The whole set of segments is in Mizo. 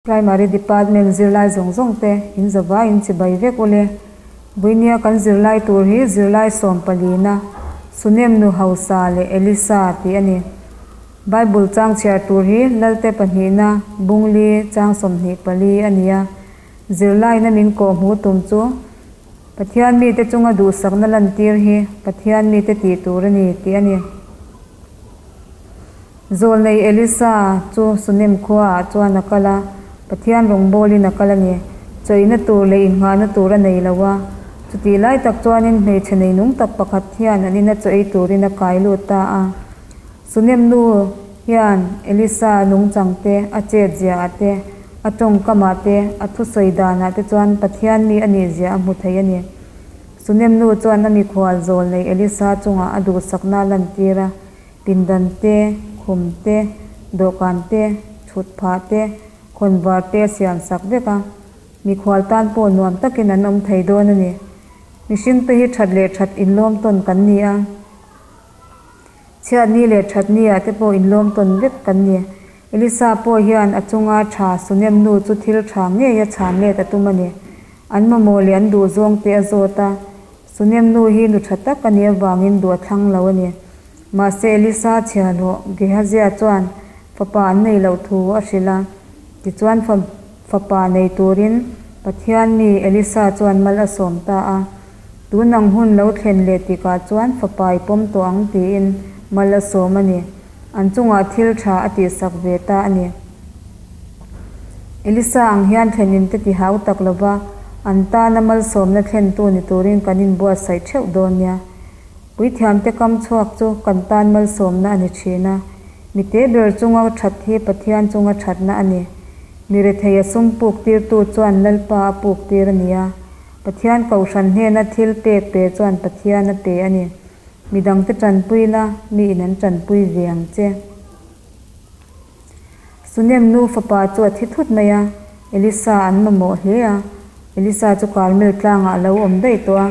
Primary Department zirlai zawng zawng te in zavai in chibai vek ule. Buinia kan zirlai tur hi zirlai sawm palina Sunem nu Hausa leh Elisa tih a ni. Bible chang chhiar tur hi Lalte pahnihna Bungli chang 24 a ni a. Zirlaina min kawh hmuh tum chu Pathian mite chunga duhsakna lantir hi Pathian mite tih tur a ni tih a ni. Zawlnei Elisa chu Sunem khuaah chuan a kal a, Pathian rawngbawlin a kal a ni. Chawihna tur leh innghahna tur a nei lo a. Chutih lai tak chuanin hmeichhe neinung tak pakhat hian an ina chaw ei turin a kai lut ta a. Sunem nu hian Elisa nungchang te, a chet ziaah te, a tawngkamah te, a thusawi danah te chuan Pathian mi a nih zia a hmu thei a ni. Sunem nu chuan a mikhual zawlnei Elisa chungah a duhsakna a lantir a. Pindan te, khum te, dawhkan te, thut phah te, khawnvar te a siam sak vek a, mikhual tan pawh nuam takin an awm thei dawn a ni. Mihring te hi that leh that inlawm tawn kan ni a, chhiatni leh thatni ah te pawh inlawm tawn vek kan ni. Elisa pawh hian a chunga tha Sunem nu chu thil tha ngei a chhan let a tum a ni. An mamawh leh an duhzawng te a zawt a, Sunem nu hi nu tha tak a nih avangin duh a thlang lo a ni. Mahse Elisa chhiahhlawh Gehazia chuan fapa an nei loh thu a hrilh a. Tichuan fapa nei turin Pathian mi Elisa chuan mal a sawm ta a. Tun ang hun lo thlen leh tikah chuan fapa i pawm tawh ang tiin mal a sawm a ni. An chungah thil tha a tihsak ve ta a ni. Elisa ang hian thlenin te ti hau tak lova an tana malsawmna thlentu ni turin kan inbuatsaih theuh dawn nia. Puithiamte kam chhuak chu kan tan malsawmna a ni thin a. Mi te ber chunga that hi Pathian chunga thatna a ni. Mi rethei a sum puk tirtu chuan Lalpa a puk tir a ni a. Pathian kohhran hnena thil pek pe chuan Pathian a pe a ni. Midangte tanpui la, mi in an tanpui ve ang che. Sunem nu fapa chu a thi thut mai a, Elisa an mamawh hle a. Elisa chu Karmel tlangah a lo awm daih tawh a.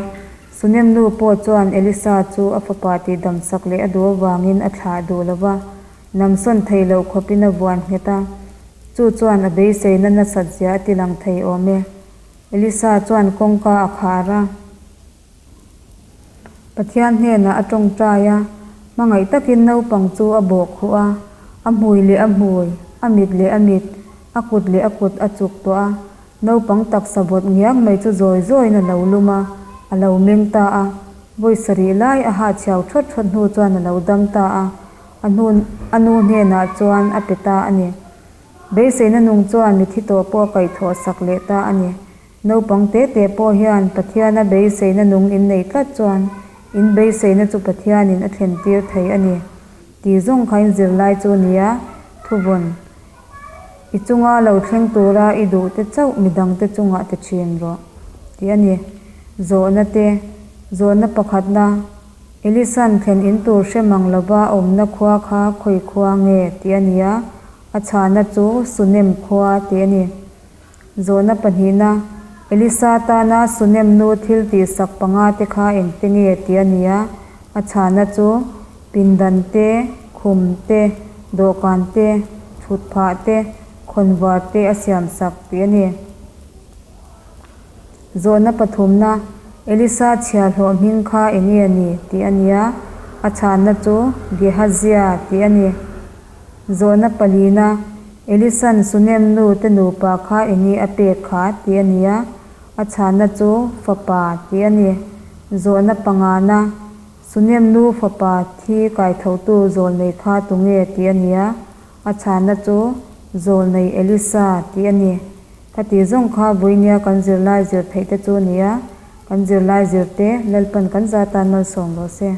Sunem nu pawh chuan Elisa chu a fapa tihdam sak leh a duh avangin a thlah duh lo va, namsawn thei loh khawpin a vuan nghet a. Chu chuan a beiseina nasat zia a tilang thei awm e. Elisa chuan kawngka a khar a. Pathian hnenah a tawngtai a, hmangaih takin naupang chu a bawh khuh a, a hmui leh a hmui, a mit leh a mit, a kut leh a kut a chuk tawh a, naupang taksa vawt ngiang mai chu zawi zawiin a lo lum a, a lo meng ta a, vawi sarih lai a hahchhiau thawt thawt hnu chuan a lo dam ta a, a hnu a nu hnenah chuan a pe ta a ni. Beiseina nung chuan mithi tawh pawh a kaihthawh sak leh ta a ni. Naupang te te pawh hian Pathiana beiseina nung in neih tlat chuan in beiseina chu Pathianin a thlen tir thei a ni tih zawng kha in zirlai chu nia thuvawn i chunga lo thleng tura i duh te chauh midang te chungah ti thin rawh tih a ni. Zawhna te, Zawhna pakhatna, Elisan thlen in tur hre mang lova awmna khua kha khawi khua nge tih a ni a, a chhana chu Sunem khua tih a ni. Zawhna pahnihna, Elisa tana Sunem nu thil tihsak panga te kha engte nge tih a ni a, a chhana chu pindan te, khum te, dawhkan te, thutphah te, khawnvar te a siamsak tih a ni. Zawhna pathumna, Elisa chhiahhlawh hming kha enge a ni tih a ni a, a chhana chu Gehazia tih a ni. Zawhna palina, Elisan Sunem nu te nupa kha enge a pek kha tih a ni a, a chhanna chu fapa tih a ni. Zawhna pangana, Sunem nu fapa thi kaithotu zawlnei kha tunge tih a ni a, a chhanna chu zawlnei Elisa tih a ni. Khati zawng kha vawinia kan zirlai zir theih te chu a ni a, kan zirlai zirte Lalpan kan za tan malsawm rawh se.